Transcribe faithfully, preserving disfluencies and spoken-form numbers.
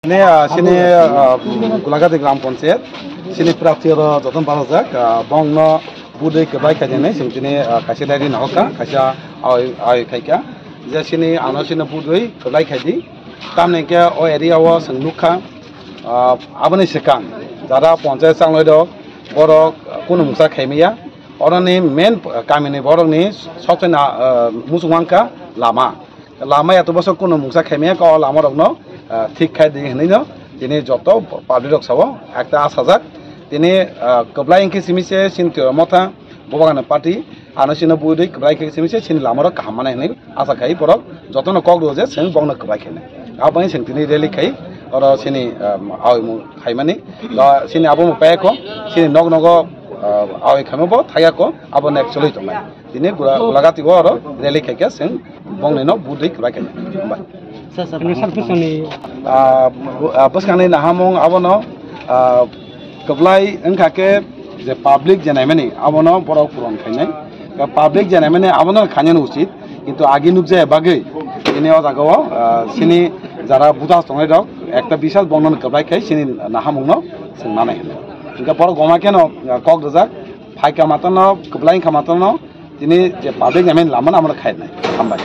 Ne, ah, sini, ah, Gulagati Gram Panchayat, sini prapti oro joton barajak, ah, bongno budui kebai khaijani, sini tini, ah, kaisa diary nahokha, kaisa awi, awi khaikha, je sini ano sini budui kebai khaidi, tamni ke o area o seng nukha, ah, aboni sekang, jara panchayat changloi rok, borok kunu mungsa khaimaya, oroni main kamini borokni sokchai na, ah, muchung mankha lama. Lama ya to bosok kuno mungsa khaimaya ko lama rokno, ah, thik khai di hinwi no tini joto public rok sao ekta asajak tini, ah, kwblai hinkhe simi se sini twi motha bobagana party ano sino budui kwblai hinkhe simi se sini lama rok kaham mane hinwi asa khai borok jotono kok rw je seng bongno kwblai khainai aboni seng tini rally khai oro sini, ah, awimung khaimani do sini abo mo payakho sini nog nogo, ah, awi khaima bo thayakho abo nek choli tongnai. Tini gula, gulagati o oro rally khaikhe seng bongni no budui kwbai khaikhe. Hambai. Sir, sir, Ini sir, bwswngni Ah, bu-, ah, bwskangni nahamung abono, ah, kwblai wngkha khe je public je naimani abono borok puron khainai. Public je naimani abono khainani usit. Kintu agi nukjaya bagwi tini o jaga o, ah, sini jara buta tongnai rok ekta bisal bongno kwblai khai sini nahamungno seng nanai hinwi. Hingke borok goma kheno, ah, kok rijak phaikha matano kwblai wngkha matano tini je public naimani lama no amoro khainai. Hambai.